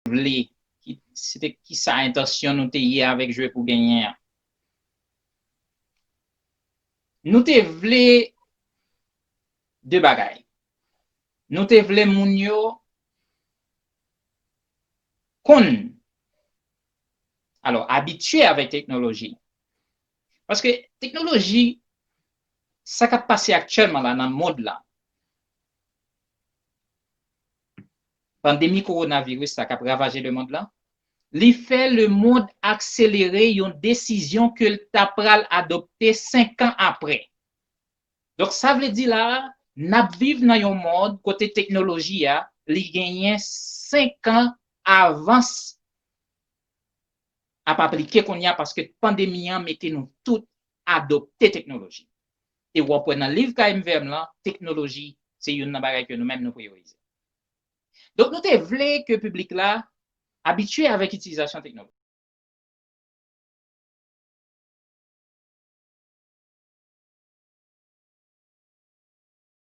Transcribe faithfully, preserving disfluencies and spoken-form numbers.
vle, ki, se te kisa entansyon nou te ye avèk Jwe pou Genyen an. Nou te vle de bagay. Nou te vle moun yo konn, alò, abitye avèk teknoloji. Paske teknoloji, sa k ap pase aktyèlman la nan mond la, pandemi kowonaviris la k ap ravaje lemond lan, li fè lemond akselere yon desizyon ke l ta pral adopte senk an apre. Donk, sa vle di la, n ap viv nan yon mond kote teknoloji a, li genyen senk an avans ap aplike kounye a, paske pandemi an mete nou tout adopte teknoloji. E w ap wè nan liv K M V M lan, teknoloji se youn nan bagay ke nou menm nou priyorize. Donk, nou te vle ke piblik la abitye avèk itilizasyon teknoloji.